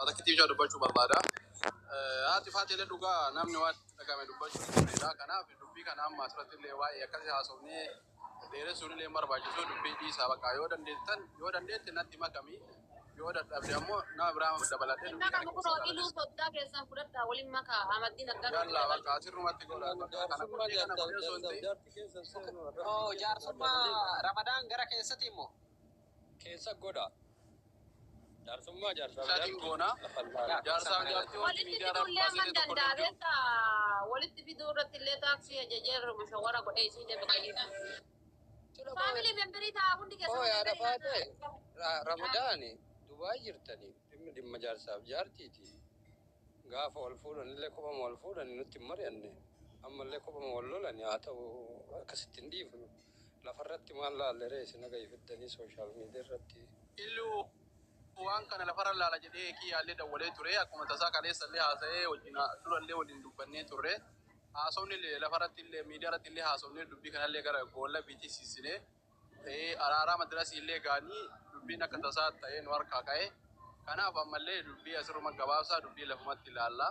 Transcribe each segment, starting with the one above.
Takkitti ijaa dubbachuu barbaada. Haati Faateelee dhugaa namni waan dhagame dubbachuu sirriidha. Kanaaf dubbii kana amma asirratti illee waa'ee akkasii haasofnee dheeressuun illee hin barbaachisu. Dubbii dhiisaa bakka yoo dandeettan, yoo dandeette natti makami, yoo dadhabde ammoo nama biraa dabaladhee Hin dubbii kana makamu keessa kunoo ilaaladhe. Iluu soddaa keessan fudhadhaa waliin makaa Ahmaddiin Aggaaroo Yallaa dabalaa. bakka asirrumatti godha bakka kana Jaarsummaa qophii kana jaarsaaf godhee osoo hin jaarsaaf ta'in jaartii keessan seenu Oo rabbii keessan jaarsummaa dabalee Ramadaan gara keessati immoo. keessa godha. Jaarsummaa jaarsaaf isaatiin jaartii goona. lafa laala. Yaa keessa Jaarsaaf bareeda. jaartii wanti Walitti miidiyaa irraa fiduu illee amma baasillee tokko danda'a illee hin jiru. beektaa, walitti fiduu irratti illee taaksii ajajeerru mushawara godhee isii illee bakka Sila qoy Family memberii ta'a hundi qoy keessanuu haadha memberii naa faatee ta'a. Ramadaani Dubaay jirtanii dhimmi dhimma jaarsaaf jaartiiti. Gaafa wal fuudhan illee kophama wal fuudhan nutti hin mari'anne. Ammallee kophama wal lolani haa ta'u akkasitti hin dhiifnu. Lafarratti maal laalle ree isin haga fiddanii social media irratti. Illuu waan kana lafarra laala jedhee kiyyaallee dawwalee ture. Akkuma tasaa kaleessa illee haasa'ee wajjin durallee waliin dubbannee turre. Haasofni illee lafarratti illee miidiyaa irratti illee haasofnee dubbii kanallee gara goolla biitii siisine. Araaraa madirasii illee gaanii dubbiin akka tasaa ta'ee nu harkaa ka'e. Kanaaf ammallee dubbii asirruma gabaabsaa dubbii lafumatti ilaalla.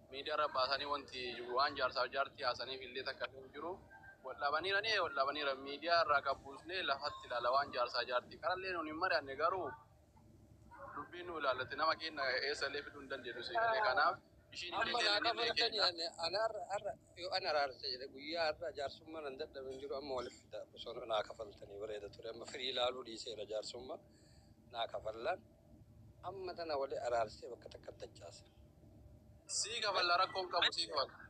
Miidiyaa irra baasanii wanti waan jaarsaaf jaartii haasaniif illee takka hin jiru. Wal dhabaniiranii wal dhabaniira miidiyaa irraa qabbuusnee lafatti ilaalla waan jaarsaa jaartii. Kanallee nuun hin mari'anne garuu dubbiin nu ilaallate nama keenya eessa illee fiduu hin dandeenyu seenalee. Kanaaf ishiin illee Amma naa keenya illee kafaltanii keenya. ani ana har'a har'a yoo ana araarse jedhe guyyaa har'a jaarsummaa nan dadhabe hin jiru amma walitti fida osoo naa kafaltanii bareeda ture amma firii ilaaluu dhiiseera jaarsummaa naa kafallaan amma tana wali araarsee bakka takka dachaasa. Sii kafalla, rakkoon qabu sii kafalla.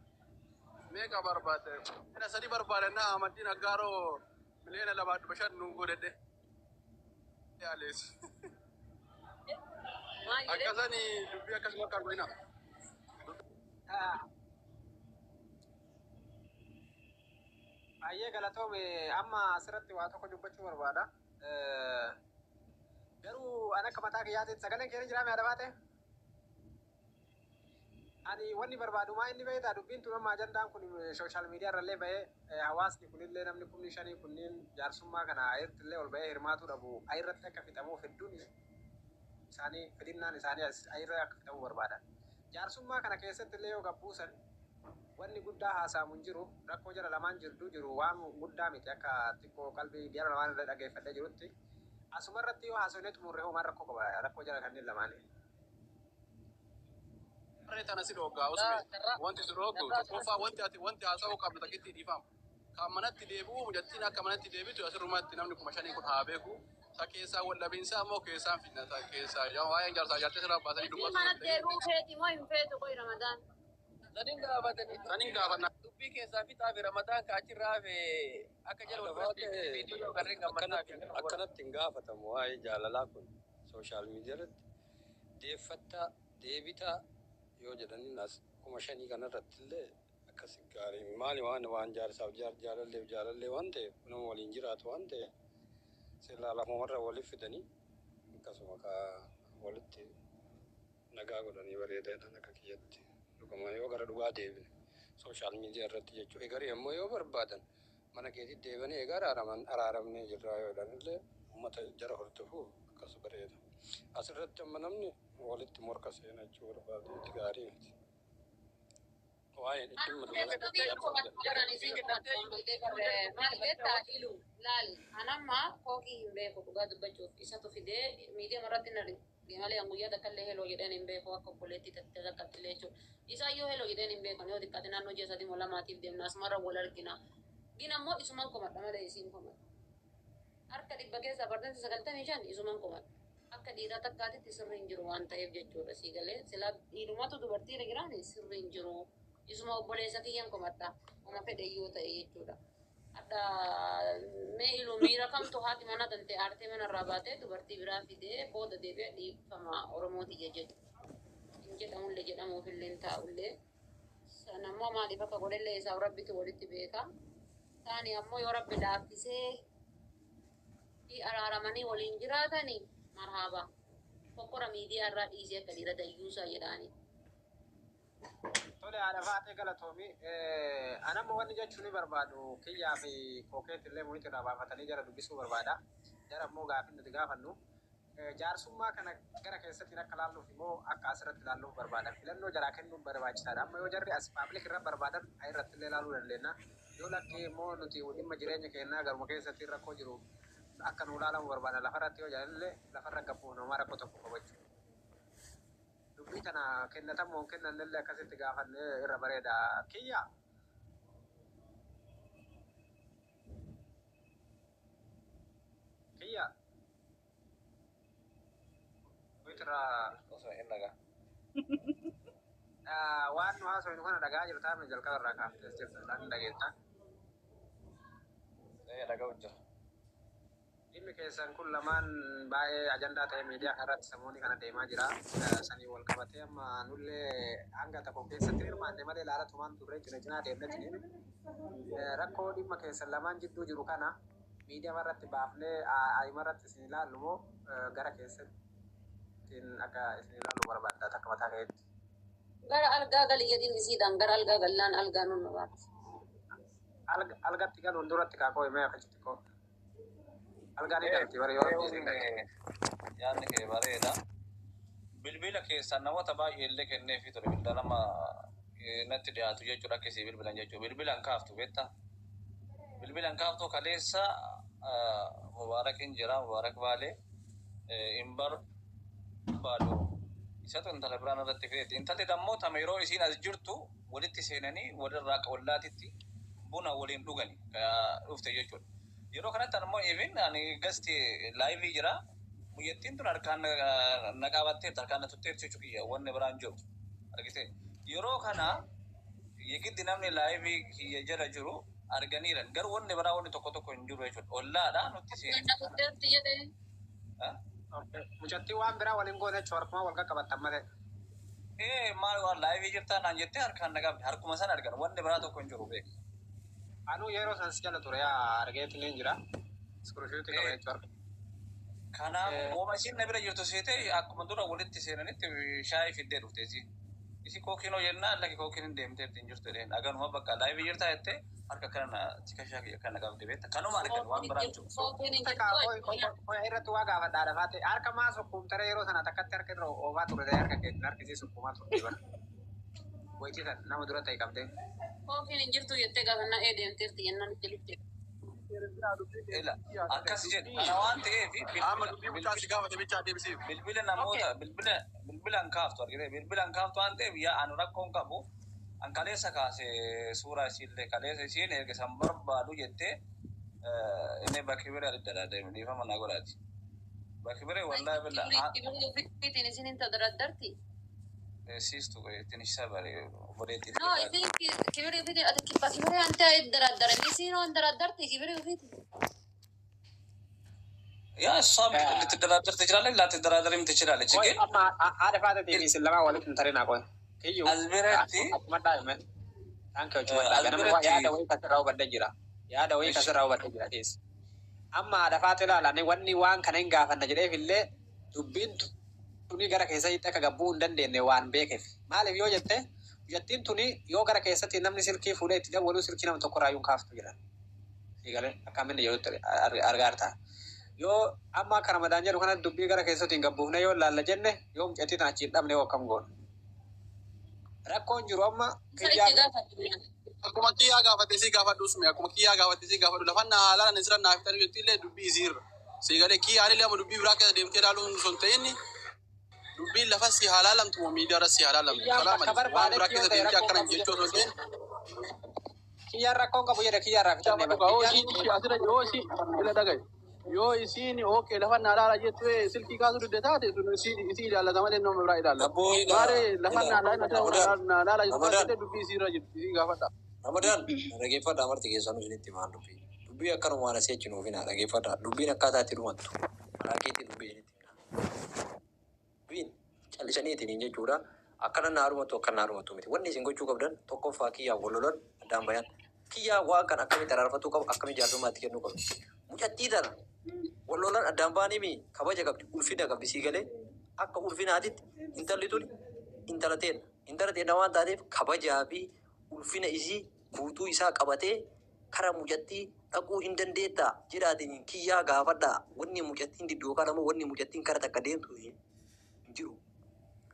Meeqa barbaadde? Miliyoona 3 barbaadanna Ahmaddiin Aggaaroo 2,500,000 nuun godhedhe. Yaalees. Maal jedhee? Akkasanii dubbii akkasuma akka godhina. Baay'ee galatoome, amma asirratti waa tokko dubbachuu barbaada. Garuu an akka mataa kiyyaatiin sagaleen keenya jiraame haadha baate. Ani wanni barbaadu maa inni beektaa, dubbiin tun amma ajandaan kun social media irrallee bahee hawaasni kunillee namni 5,000 kunniin jaarsummaa kana irratti ol bahee hirmaatuu dhabu irratti akka fixamuuf hedduun isaanii fedhinnaan isaanii as irra akka fixamuu barbaadan. Jaarsummaa kana keessatti illee yoo gabbuusan wanni guddaa haasa'amu hin jiru. Rakkoo jara lamaan jirduu jiru waan guddaa miti akka xiqqoo qalbii jara lamaan irra dhageeffadhee jirutti. Asuma irratti yoo haasofnee xumurre hoo maal rakkoo qaba rakkoo jara kanneen lamaanii? Harree tana si dhoggaa usme. Wanti si dhoggu tokkoffaa wanti ati wanti haasa'uu qabdu takkitti dhiifama. Kan manatti deebi'u mucattiin akka manatti deebitu asirrumatti namni 5,000 kun haa beeku. Ta keessaa wal dhabiinsaa immoo keessaan fidna ta keessaa waa'een jaarsaa jaartii sirraa baasanii Isii dubbatu mana hin ta'in. deebi'uu feeti moo hin feetu qoy Ramadaan? Sanin gaafatanii Sanin gaafanna. Dubbii keessaa fixaa fi Ramadaan ka achirraa hafe akka jala Haadha wal biratti faatee viidiyoo garreen gammadaa fi akkanatti akkana godha. Akkanatti hin gaafatamu waa'ee jaalalaa kun social media irratti deeffattaa deebitaa yoo jedhaniin as 5,000 kanarratti illee akkas gaarii maali waan waan jaarsaaf jaar jaalalleef jaalallee waan ta'eef nama waliin jiraatu waan ta'eef silaa lafumarra waliif fidanii akkasuma ka walitti nagaa godhanii bareedaadhaan akka kiyyatti dhuguma yoo gara dhugaa deebine social media irratti jechuudha. Egarii ammoo yoo barbaadan mana keetti deebanii egaa araaraman araaramnee jirraa yoo jedhan illee uummata jara hordofuuf akkas bareeda. Asirratti amma namni walitti morka seena jechuu barbaadeeti gaarii miti. Waa'ee dhimma Maal beektaa ilu laal anamma kookii hin beeku, dhugaa dubbachuuf isatu fidee miidiyaa irratti na arge malee an guyyaa takka illee heloo jedheen hin beeku, akka obboleettii takkatti illee jechuudha. Isaa iyyuu heloo jedheen hin beeku. Yoo xiqqaate naannoo ji'a 3 moo 2tiif deemna asumarra wal argina. Gin ammoo isuman komadha malee isiin komadha. Harka 100 keessaa 95% isuman komadha. Akka dhiiraa takkaatitti sirri hin jiru waan ta'eef jechuudha sii galee silaa dhiirumatu dubartiirra jiraani sirri hin jiru. Isuma obboleessa kiyyan komadha. Oma fedhe yoo ta'e jechuudha. Hadha mee ilu miira kamtu haati mana tante aartee manarraa baatee dubartii biraa fidee booda deebi'ee dhiifama Oromooti jechuudha. Hin jedhamullee jedhamuufillee hin taa'ullee. Sanammoo maaliif akka godhellee isaaf rabbitu walitti beeka. Taani ammoo yoo rabbi laaffisee fi araaramanii waliin jiraatanii marhaaba. Fokkora miidiyaa irraa dhiisee akka dhiira dayyuusaa jedhaani. Tole haadha faatee galatoomi. Anamma wanni jechuun ni barbaadu kiyyaa fi kookeetti illee muyit irraa baafatanii jara dubbisuu barbaada. Jara immoo gaafii nuti gaafannu. Jaarsummaa kana gara keessatti akka laalluuf immoo akka asirratti laalluuf barbaadan filannoo jaraa kennuun barbaachisaadha. Amma yoo jarri as public irra barbaadan irratti illee laaluu dandeenya. Yoo lakkee immoo nuti dhimma jireenya keenyaa garuma keessatti rakkoo jiru akka nu laalamu barbaadan, lafarratti yoo jaalallee lafarra gabbuuf namaa rakkoo tokko qabachuu. Dubbii kana kennatamoo hin kennannellee akkasitti gaafannee irra bareeda. Kiyya. Kiyya. Wayitira Osoo hin dhagaa. Waan nu haasofnu kana dhagaa jirtaa mi? Jalqaba irraa kaaftee jirta isaan dhageetta. Ee, dhaga'u jira. Dhimmi keessan kun lamaan baay'ee ajandaa ta'e miidiyaa kanarratti samoonni kana deemaa jira. Sanii wal qabatee amma nullee hanga tokko keessatti hirmaanne malee ilaalatumaan turre, cina cinaa deemne. Rakkoo dhimma keessan lamaan jidduu jiru kana miidiyaa irratti baafnee ayima irratti isin ilaallu moo gara keessatti akka isin ilaallu barbaadda takka mataa keetti? Gara algaa gali jedhin isiidhaan, gara algaa gallaan algaa nun baate. Algatti galuun duratti kaakoo himee akkasitti koo. Algaa ni galti bari yoo rabbi isin galche. Yaadni kee bareeda. Bilbila keessan namoota baay'ee illee kenneefii ture, bilbila nama natti dhiyaatu jechuudha, akka isii bilbilan jechuudha. Bilbilan kaaftu beektaa? Bilbilan kaaftu. Kaleessa Mubaarakin jira, Mubaarak Baalee hin barbaadu. Isatu intala biraan irratti fideetti. Intalli dammoo tama yeroo isiin as jirtu walitti seenanii walirraa wallaatitti buna waliin dhugani dhufte jechuudha. Yeroo kanatti ammoo even ani gasti live jira. Muyyattiin tun harkaan na qabatteerti, harkaan na tutteerti jechuu kiyya, wanni biraan jiru. Argite, yeroo kana yegiddi namni live kiyya jala jiru arganiiran, garuu wanni biraa wanni tokko tokko hin jiru jechuudha. Ollaadha nutti seeni. Na tutteerti jedhee. Mucattii waan biraa waliin goone jechuun harkuma wal qaqqabattan malee. Ee, maal waan live jirtaa naan jettee harkaan na qabde, harkuma sana argan, wanni biraa tokko hin jiru beek. Anuu yeroo san si jala ture yaa argeetiin ni jira. Screenshot qaba jechuudha. Kanaaf wooma isiin na bira jirtu seetee akkuma dura walitti seenanitti shaayii fiddee dhufte isiin. Isi kookiinoo jennaan, lakki, kookiin hin deemteetti hin jirtu jedheen. Aganuma bakka live jirtaa jettee harka kana na tikashaa kiyya kana qabde beekta. Kanuma argan, waan biraan jiru. Kookiin hin jirtu. Qoya irratti waa gaafadhaa lafaate harka maa sukkuumtare? Yeroo sana takkatti harka irra oofaa ture, harka keetiin harkisii sukkuumaa turte bara. Wayitisan nama dura ta'e qabdee. Kookiin hin jirtu jettee gaafannaa ee deemteerti jennaan itti dhufte. Ila akkas jedhe kana waan ta'eef Amma dubbii mucaa si gaafate bichaa deebisiif. Bilbila namoota bilbila bilbilan kaaftu argite, bilbilan kaaftu waan ta'eef yaa anu rakkoon qabu. An kaleessa kaase suuraa isiillee, kaleessa isiin erga san barbaadu jettee inni bakki bira addadha dhiifama naa godhaati. Bakki bira wallaahi billa Kibirri ofiitiin isin hin tadaraddarti. Siistu ትንሽ ሰበር obboleettii. No, isin kibirri ofiitiin ati kibba kibirri ante daraddara isin hoo daraddarti kibirri ofiitiin. ያ እሷም ልትደራደር ትችላለች፣ ላትደራደርም ትችላለች። Qoy ግን amma haadha faata deebii isin lamaa walitti hin tarinaa qoy. Kiyyuu. As biratti Akkuma dhaabame. Thank you jechuudha. As Ganama biratti yaada wayii kasirraa hubadhee jira. Yaada wayii kasirraa hubadhee jira keessa. Amma haadha faata ilaalanii wanni waan kana hin gaafanna jedheef illee dubbiin tuni gara keessatti akka gabbuu hin dandeenye waan beekeef. Maaliif yoo jette, mucattiin tuni yoo gara keessatti namni silkii fuudhee itti dawwaluu silkii nama tokko raayyuun kaaftu jedhan. Siigalee akka inni jedhutti argaa jirta. Yoo amma akka Ramadaan jedhu kana dubbii gara keessatti hin gabbuufne yoo laalla jenne, yoo mucattii tana achi hin dhabne yoo akkam goona? Rakkoon jiru amma Isa kiyyaa itti gaafadhu. Akkuma kiyyaa gaafate si gaafadhu sumi, akkuma kiyyaa gaafate si gaafadhu, lafan na haalaan sira naaf ta'u jetti illee dubbii isiirra. Si galee kiyyaan illee amma dubbii biraa keessa deemtee ilaaluun osoo hin ta'in, dubbiin lafa si halaalamtu moo miidiyaa irra si halaalamtu. Kiyyaan Karaa bakka malee waan biraa barbaadetti keessa yoo ta'e deemtee rakkoon akkana qabu jechuu osoo hin ta'in. Kiyyaan rakkoon qabu jedhe, kiyyaa irraa fixannee Dhugaa yoo isiin asirra yoo isiin ila dhagaye yoo isiin okay lafa na laala jettee silkii kaasuu didde taate, sun isii ilaallata malee nama biraa ilaallata. Abboo ila Maaree lafa ila na laala Ramadaan na laala jettu Ramadaan taate, dubbii isiirra jirtu isii gaafadha. Ramadaan, dhageeffadhaa, marti keessanuu isinitti himaan dubbii. Dubbii akkanumaan asii achi nuuf hinaa, dhageeffadhaa. Dubbiin akkaataa itti dhumattu. Karaa keetti dubbii isinitti himna. Dubbiin callisaniitiin jechuudha. Akkana naa dhumatu, akkana naa dhumatu miti. Wanni isin gochuu qabdan tokkoffaa kiyyaa wal lolan addaan bayan. Kiyyaa waan kan akkamitti araarfatuu qabu, akkamitti jaarsummaatti kennuu qabu. Mucattii tana wal lolan addaan baanii mi kabaja qabdi, ulfina qabdi, sii galee akka ulfinaatitti intalli tuni intala teenna. Intala teenna waan taateef kabajaa fi ulfina isii guutuu isaa qabatee kara mucattii Dhaquu hin dandeettaa jedhaatiin kiyyaa gaafadhaa. Wanni mucattiin diddu yookaan ammoo wanni mucattiin kara takka deemtu hin jiru.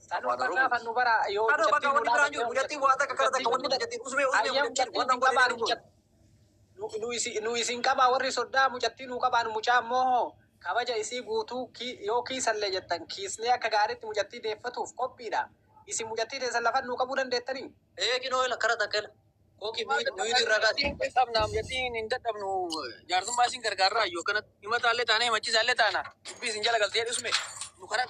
Sanuu Afaan kan Oromooti. gaafannu bara yoo Kana bakka mucattiin nu wanni biraan jiru dhaabatte mucattiin waa takka kara takka wanni mucattiin mucattiin usmee usmee ayyee mucattiin mucattiin waan hin godhee qabaan dhufu. Nu isin qabaa warri soddaa mucattii nu qabaan mucaa ammoo kabaja isii guutuu yoo kiisallee jettan kiisnee akka gaariitti mucattii deeffatuuf qophiidha. Isin mucattii teessan lafan nuu qabuu dandeettanii? Eeginoo ila kara takka ila. Kookii muyuuti irraa kaasi. Qabnaaf jettiin hin dadhabnu, jaarsummaa isin gargaarraa yoo kanatti himataallee taana, himachiisaallee taana, dubbii isin jala galtee dhusme nu karaa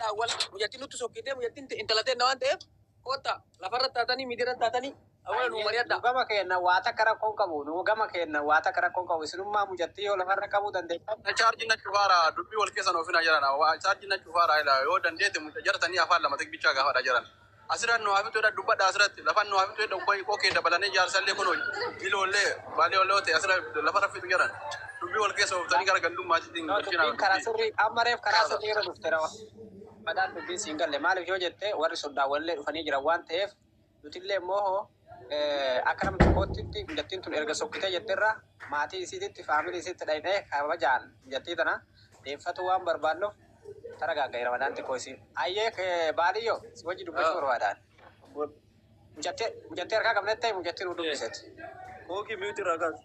awwal mucattiin nutti sokkitee, mucattiin intala ta'e waan ta'eef kootta lafarra taatanii miidiyaarra taatanii awwala nu Nu mari'adha. gama keenna waa takka rakkoon qabu. Nu gama keenna waa takka rakkoon qabu. Isinummaa mucattii yoo lafarra qabuu dandeettan. Chaarjii na cufaara, dubbii wal keessan oofina jiran, chaarjii na cufaara ila yoo dandeete muca jartanii afaan lama bichaa gaafadha jiran. Asirratti nu hafitu jedha, dubbadha, asirratti lafan nu hafitu jedha, kokee dabalanii jaarsallee kun iloollee baalee ollee ta'e asirratti lafa raffitu jiran. Dubbii wal keessa ooftanii gara gandummaatti No, galchina dubbiin karaa dubbii. sirrii amma reef karaa sirrii irra dhufte rawa. Madaan dubbiin siin galle maaliif yoo jette, warri soddaawwanillee dhufanii jiran waan ta'eef, nutillee immoo akka nama tokkootti mucattiin tun erga sokkitee jetterra maatii isiititti, faamilii isiitti dhaqnee kabajaan mucattii tana deeffatu waan barbaannuuf tara gaaggaira madaan xiqqoo isii. Ayyee baadiyyoo si wajji dubbachuu barbaadaan. Mucattii harkaa qabnetti ta'e mucattii nu dubbiseeti. Kookii mute irraa kaasi.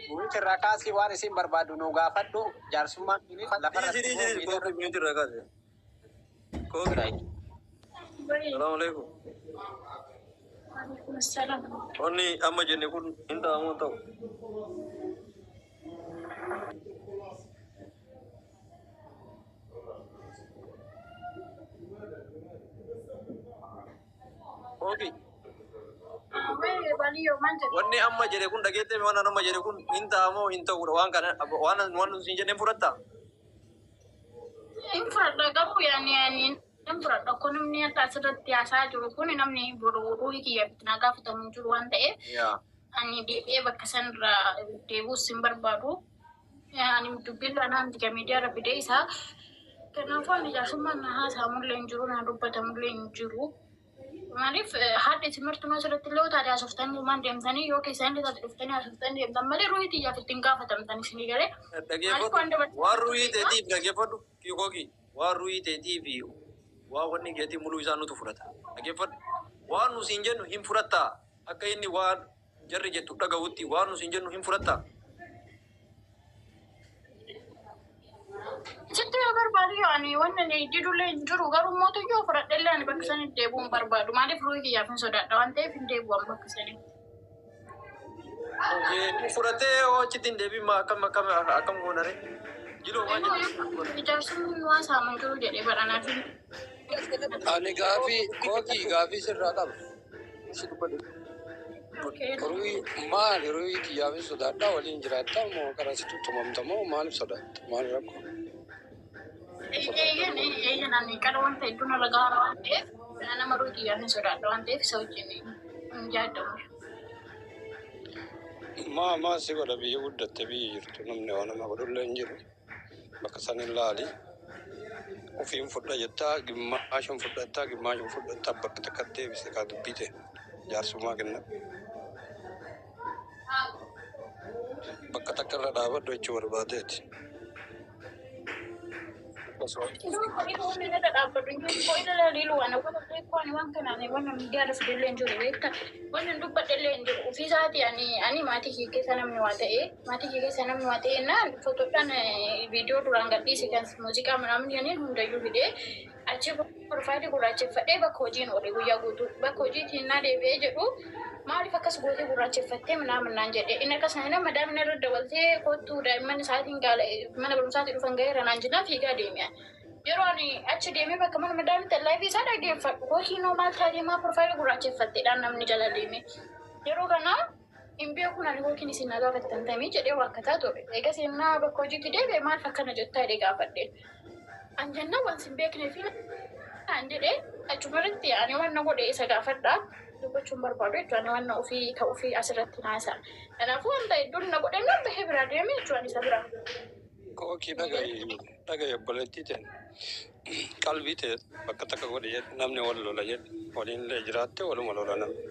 Mute irraa kaasii, waan isiin barbaadu nu gaafadhu, jaarsummaan tuni lafarratti Dhiisi immoo dhiisi, miidiyaa kookii mute irraa kaasi. Kookii. Salaamu alaikum. Waalaikum salam. Wanni amma jenne kun hin ta'amu hin ta'u? Kookii. Wee baliyyoo maal jedhu? Wanni amma jedhe kun dhageettee, waan amma jedhe kun hin ta'amoo hin ta'uudha? Waan kana waan waan siin jenneen fudhattaa? Hin fudhadha, garuu yaani yaani hin fudhadha. Kun namni akka asirratti haasaa jiru kun namni boru ruuhii kiyya na gaafatamu hin jiru waan ta'eef ani deebi'ee bakka sanarraa deebi'uus hin barbaadu. Ani dubbiin anaan diga miidiyaa irra fidee isaa. Kanaafuu ani jaarsummaan na haasa'amullee hin jiru, na dubbatamullee hin jiru. Maaliif haadhi timirtumaa asirratti illee taate haasoftanii waan deemtanii yoo keessan illee taate dhuftanii haasoftanii deemtan malee ruuhii xiyyaaf ittiin gaafatamtan isinii galee. Maaliif Dhageeffadhu. waan dabartan Waan ruhii teetiif dhageeffadhu. Kookii. Waan ruhii teetii fi waan wanni keetii muluu isaa nutu fudhata. Dhageeffadhu. Waan nu siin jennu hin fudhattaa? Akka inni waan jarri jettu dhaga'utti waan nu siin jennu hin fudhattaa? Sitti yoo barbaadu yoo ani wanni ani didullee hin jiru, garuu mootu yoo fudhadhellee ani bakka sanitti deebi'uu hin barbaadu. Maaliif ruuhii kiyyaaf hin sodaadha waan ta'eef hin deebi'u ani bakka sanitti. Fudhattee yoo achitti hin deebiin maa akkam akkam akkam goonare? Jiloo maal jettu? Ijaarsummaan waan saamu hin jiru jedhee badhanaaf. Ani gaafii kookii gaafii sirraa qaba. Ruhii maali, ruhii kiyyaaf hin sodaadhaa waliin jiraattaa moo karaa sitti tumamta moo maaliif sodaatta? Maal rakkoo? Eeyyan eeyyan, ani qara wanta hedduu narra gaara waan ta'eef nama ruuhii kiyyaaf hin sodaadha waan ta'eef isa wajjin hin yaadamu. Maa maa si godha? Biyya guddatte, biyya jirtu, namni waan nama godhullee hin jiru. Bakka san hin laali. Ofiin fudha jettaa, gimmaashin fudhattaa, gimmaashin fudhattaa, bakka takka deebise kaa dubbii ta'e jaarsummaa kenna. Bakka takka irra dhaabadhu jechuu barbaadeeti. Wanni irra dhaabbadhu hin jiru. Qo'ina laliilu waan awwaala beeku, ani waan kanaan waan miidiyaa irra fidellee hin jiru beekta. Wanni hin dubbadhellee hin jiru. Ofii isaatii ani maatii kee keessa namni waa ta'e, maatii kee keessa namni waa ta'e naan footoodhaan viidiyoo duraan gadhiise kan muuziqaa minaamin yaniin hundayyuu fidee achi profile gurraacheffadhee bakka hojiin oole guyyaa guutuu. Bakka hojiitiin naa deebi'ee jedhu, maaliif akkas gootee gurraacheffattee minaamin naan jedhe. Inni akkas naan madaamin irra dabaltee kottuu daa'imman isaatiin gaala mana barumsaatii dhufan gaheera naan jennaan fiigaa deemee. Yeroo ani achi deemee bakka mana madaamitti live isaa dhaggeeffadhu, kookiinoo maal taatee maa profile gurraacheffatteedhaan namni jala deeme. Yeroo kana hin beekuun ani kookiin isin na gaafattan tamii jedhee waakkataa ture. Eegas innaa bakka hojiitti deebi'e, maal akkana jettaa jedhee gaafadhe. An jennaan waan sin beeknee fi naan jedhee achumarratti ani waan na godhe isa gaafadhaa dubbachuun barbaadu jechuudha. Ani waan ofii ka ofii asirratti naasa. Kanaafuu wanta hedduun na godhe nan bahee biraa deeme jechuudha isa biraa. Kookii, dhaga'i dhaga'i, obboleettii ta'e qalbii ta'e bakka takka godhe jedhe, namni wal lola jedhe, waliin illee jiraatte waluma lola namni.